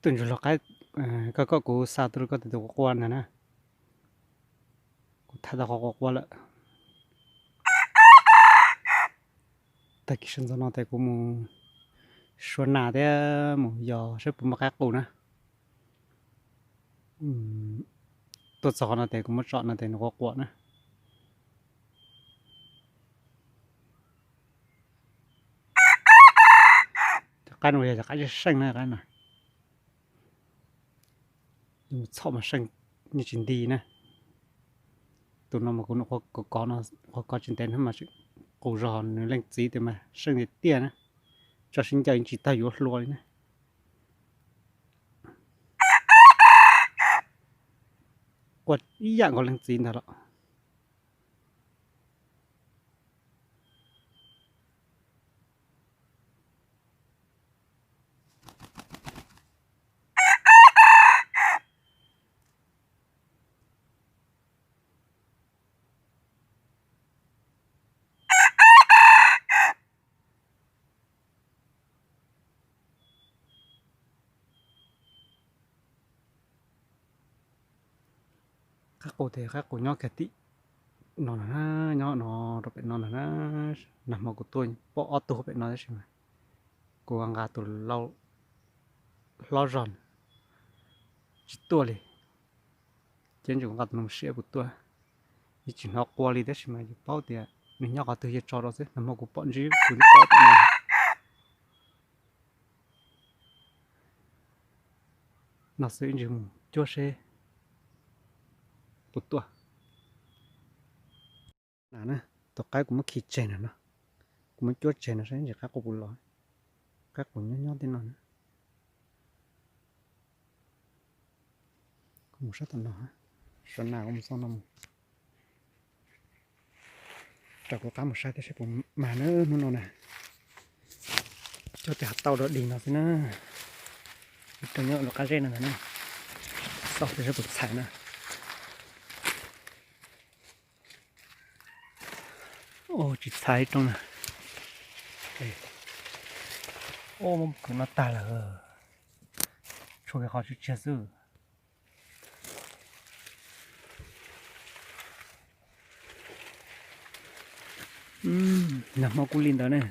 Tuaj ntsuag hluas qaib, koj koj kuv xa tuaj rau koj tus quav quaj ntag na. Kuv tham tau qhov quav quaj lawm. Tag kis sawv ntxov no tes kuv mus sua nas thiab mus yos saib puas muaj qaib qus na. Tuaj txog qhov no tes kuv muab tsom no tes nws quav quaj na. Cov qaib no yog cov qaib seej na, qaib no. Txhom mas seej, yeej tsis nti na. Tus no mas kuv nws qhuav kov, qhuav kov tsis ntev na mas qus zog, nws leej txiv tias mas seej tiag tiag na. Tso sib ncaws yeej tsis tag yuav hlua li na. Quaj ib yam nkaus leej txiv ntag los. Qaib qus tes qaib qus nyob kiag tim no na, nyob no rau pem no na. Nag hmo kuv tuaj pom ob tug pem no tab sis mas kuv nqa tus hlob zog tsis tuaj li. Ces ntsis kuv nqa tus no mus saib puas tuaj. Yeej tsis hnov quaj li tab sis mas yus paub tias nws nyob qhov twg ces tso rau xwb. Nag hmo kuv pom ntsib, kuv twb pom pem no. No xwb, ib ntsis mus cuab seb puas tuaj. Na, tus qaib kuv muab khi tseg no, kuv muab cuab tseg no saib ntsis qaib qus puas los. Qaib qus nyob nyob tej no na. Kuv mus sab tom no, sab nas kuv mus txog no mus. Rau kuv qab mus saib thiab seb puas mag na hnub no na. Coj tes hav tauj rau dig no xwb na. Ib rooj nyob lub qab zeb no ntag na. Xauj thiab seb puas txhais na. Tsis txhais ib rooj na. Muab pob kws noj tag lawm. Tshuav kiag qhov tshiab tshiab xwb. Nag hmo kuj li ntawd ne,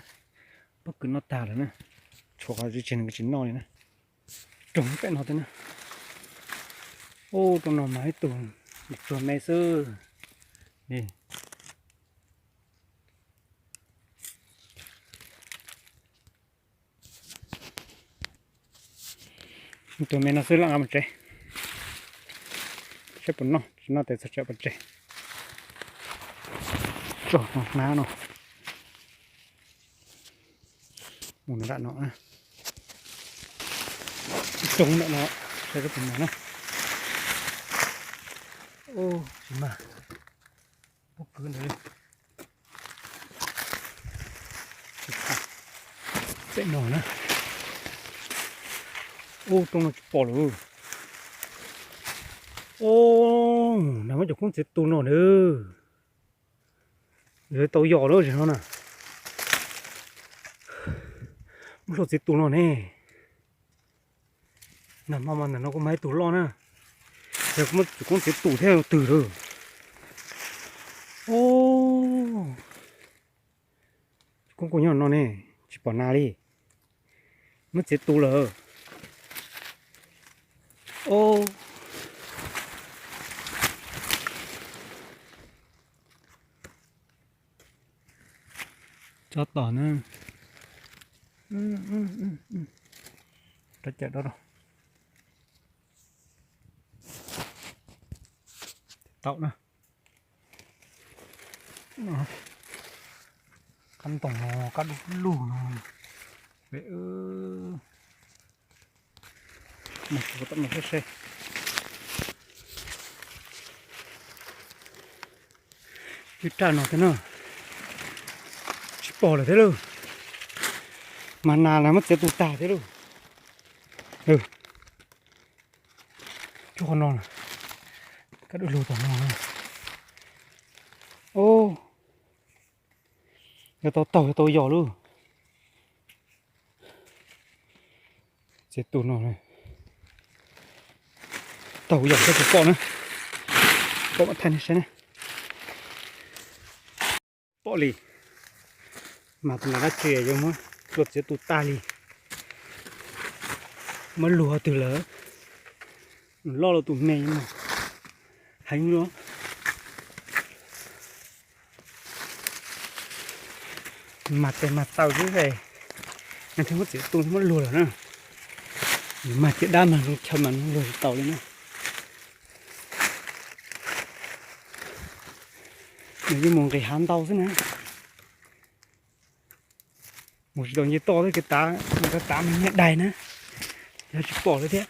pob kws noj tag lawm na. Tshuav qhov tshiab tshiab nws tsis noj li na. Rooj pem no thiab na. Ub, rooj no mas ib tug tsuag me xwb. Tus me no xwb, lam nqa mus tsev, saib puas noj, tsis noj tes txog tsev pov tseg. Tso hnab no mus nram no, roob ntawm no, saib puas mag na. Tsis mag, pob kws ntawd li. Pem no na. Ub, rooj no tsis pom lawm. Ub, nag hmo cov koob txiav tu no na. Yog tau yos lawm zaum no na. Muaj hlua txiav tu no ne. Nag hmo mas ntawm no kuj mag ib tug loj na. Yog kuv muab cov koob txiav tu thiab twg lawm. Ub, cov koob kuj nyob no ne, tsis pom nas li. Muab txiav tu lawm. Ub, tsob tom na. Rov cawm rau, tau na. Qab ntoo no, qab dub lug no. Mus tom no saib seb. Ib raj no thiab na, tsis pom lawm thiab lauj. Mas nas lawv muab txiav tu tag thiab lauj. Tsuas qhov no, kab dub lug tom no. Ub, yog tau taug yog tau yos lauj. Txiav tu no, Taug yog tsis pom na. Pom mas thaij nej saib na. Pom li. Mas tus nas dab tsi yuav muab luag txiav tu tag li. Muab luag twg lawm. Loj los tus me mas heev li. Mas tes mas taw xwb es, nws thiaj muab txiav tu thiaj muab luag lawm na. Nws mas tiaj dab mas zoo chaw mas luag tsis tau li na. Nws yeej mus nqis hav ntau xwb na. Mus tsis tau nce toj thiab, kev tav, nws tav tav mas nyiag dais na, yog tsis pom lawm thiab.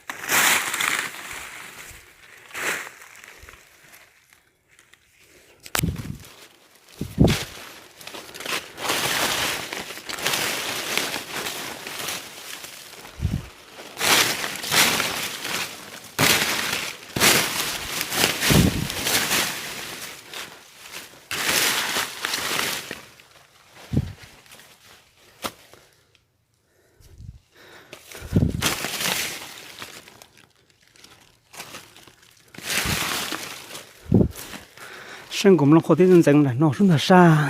Seej nkaus mloog qhuav tib ntxeev nram no sub ntag sab.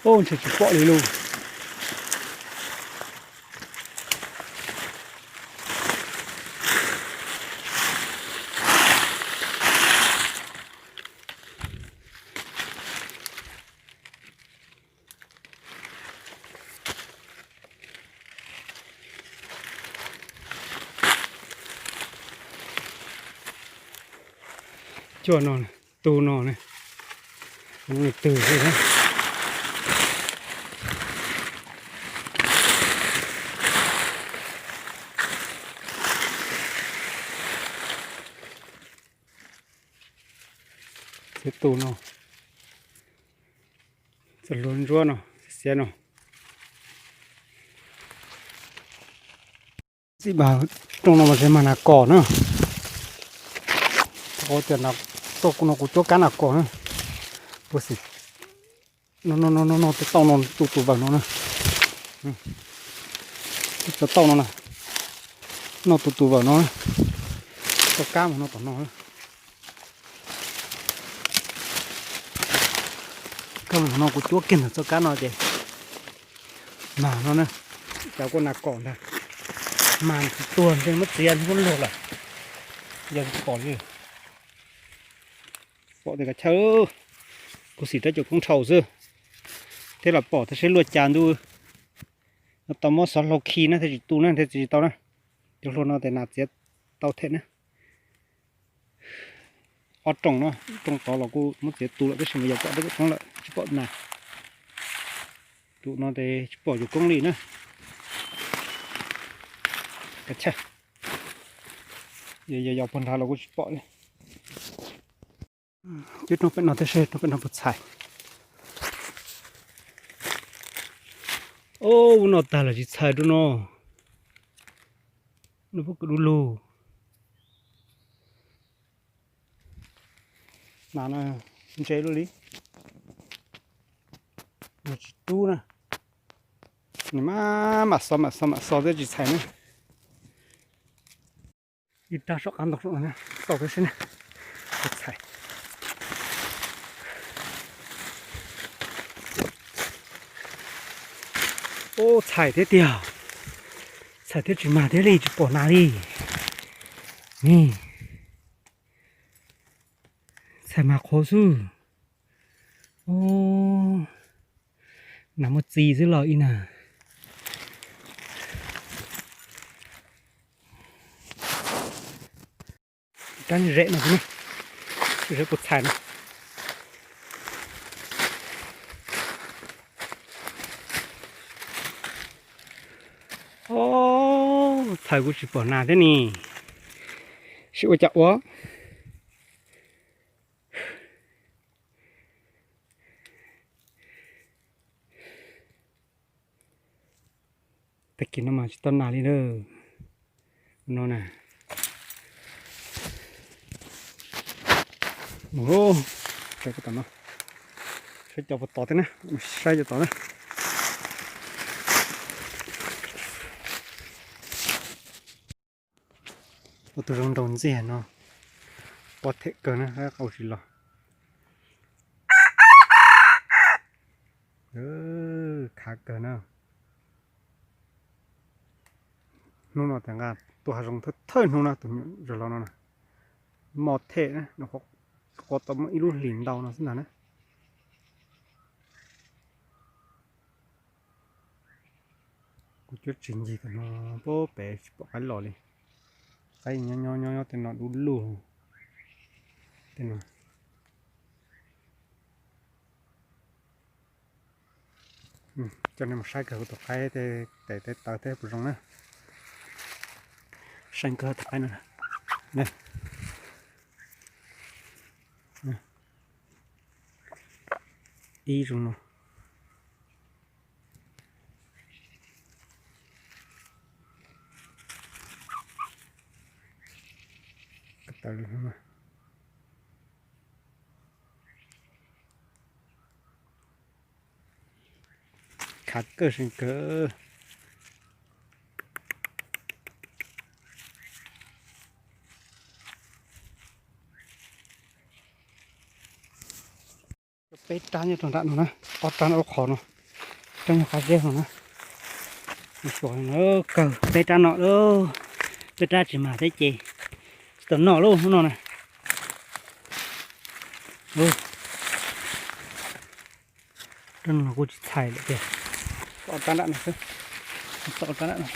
Ub, ntshe tsis pom li lauj. Cuaj no, tu no ne, twg xwb na. Txiav tu no, txawm luag ntsuab no, xiav no. Txij mas rooj no mas tseem mag nas kos na. Tias no kuv cuab kab nas kos na. Puas xim no, no, no, no, no, tus tauj no, tus tus vawm no na. Tus tauj no na, no tus tus vawm no. Txoj kab mas no tom no. Kawg no kuv cuab kiag ntawm txoj kab no ces mag no na. Cov kuj nas kos ntag, mag tsis tuag ntshe muab txiav muab luag lawm. Yog pom li, pom tias kav chaw, kuv xim rab caum koob tshau xwb, thiab los pom thiab seb luaj cas ntuj. No tau muab xov hlau khi na thiaj tsis tu na, thiaj tsis tau na. Cov hlua no tes nas txiav tau them na. Ob rooj no, ib rooj tod los kuj muab txiav tu lawm tab sis mas yog pom rab caum koob lawm tsis pom nas. Tus no tes tsis pom caum koob li na. Kav chaw, yog yog puag nrad los kuj tsis pom li. Cuab rooj pem no thiab seb rooj pem no puas txhais. Ub, ub no tag los tsis txhais rau no. No puab kwv du lug. Nas no ntse luaj li. Yog tsis rub na, nws mam mam xo mam xo mam xo thiab tsis txhais na. Ib rab soj qab ntoo saum no xauj thiab seb na, tsis txhais. Ub, txhais thiab tiag. Txhais thiab tsis mag thiab li, tsis pom nas li. Txhais mas qhuav xwb. Ub, nas muaj txiv xwb los ib na. Rab zem no, zem puas txhais no. Ub, txhais kuj tsis pom nas thiab ne. Seb ua cas ua. Tag kis no mas tsis tau nas li na. No na. Mus, saib tom no, saib cov puas tod thiab na, saib cov tod na. Ua tus zoo nraug ntxiag no, pov them kawg na, qau tsis los. Khav kawg na. Hnub no tas nqa tuaj hav zoov thawj thawj hnub na, tus me nyuam zaum los no na, mos them na, qua tau muaj ib lub hlis ntau no xwb ntag na. Kuv cuab tsis ncig tom no, pem tsis pom qaib los li. Qaib nyob nyob nyob tej no dub lug tej no. Coj nej mus saib kawg kuv tus qaib tes tes taw thiab puas zoo na. Seej kawg tus qaib no. Ib zoo no. Khav kawg seej kawg. Peb rab nyob rau nram no na, ob rab no lub qhov no, rab nyob qab zeb no na. Kawg peb rab no, peb rab tsis mag thiab ces tsis tau noj lub hnub no na. Rab no kuj tsis txhais lawm tiag. Tau rab nram no xwb, tau rab nram no xwb.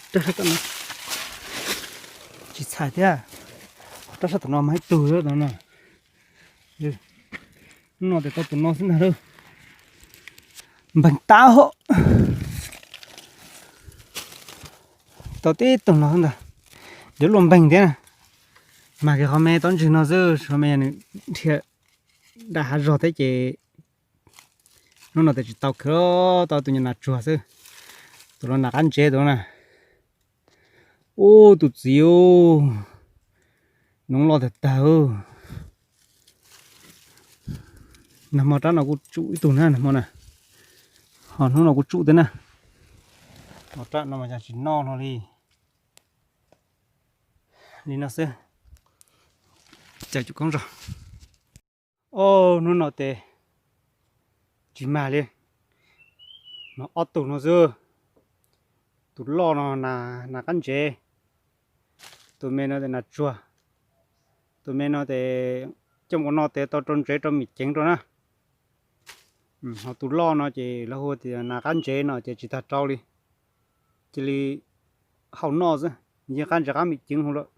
Rab sab tom no tsis txhais thiab. Rab sab tom no mas ib tug no. Hnub no tes tau tus no xwb ntag lauj. Npeeg tab hom. Tau tib tug no xwb ntag. Yuav luaj npeeg thiab na. Mag kiag qhov me tsob ntswg no xwb, qhov me nws dhia dam hav zog thiab ces hnub no tes tsis tau khwv, tau tus nyuag nas tsuag xwb. Tus no nas qab ntsev tus no na. Ub tus txiv, noob loj tag tag. Nag hmo rab no kuj tsum ib tug na nag hmo na. Ho hnub no kuj tsum thiab na. Ho rab no mas yog tsis noj no li. Li no xwb. Caw cov koob zog. Ub hnub no tes tsis mag li. No ob tug no xwb. Tus loj no nas qab ntsev, tus me no tes nas tsuag, tus me no tes coj mus ua no tes tau rau ntsev rau mim ceev rau na. Ho tus loj no ces lawv hu tias nas qab ntsev no ces tsis tag rau li, cia li hau noj xwb, yeej qab ntsev qab mim ceev hu lawm.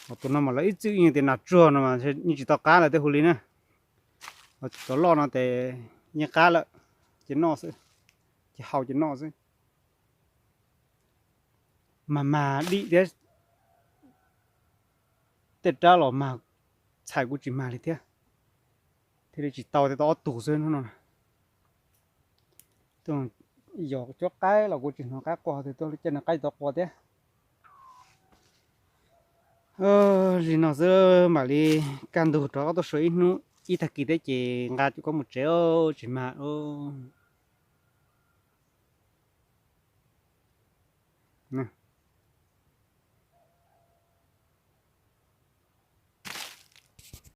Ho tus no mas lawv ib txwm yeej tias nas tsuag no mas yeej tsis tau qab lawm tej hu li na. Ho cov loj no tes yeej qab lawm, ces noj xwb, ces hau ces noj xwb. Mas mag dim thiab, tej rab los mag txhais kuj tsis mag li thiab. Thiaj li tsis tau thiab, tau ob tug xwb hnub no. Yog cuab qaib los kuv tsis hnov qaib quaj, tus tuaj caij nws qaib tsis tau quaj thiab. Li no xwb mam li kaj ntug rov qab tuaj suav ib hnub ib tag kis thiab ces nqa cov koob mus tsev, tsis mag.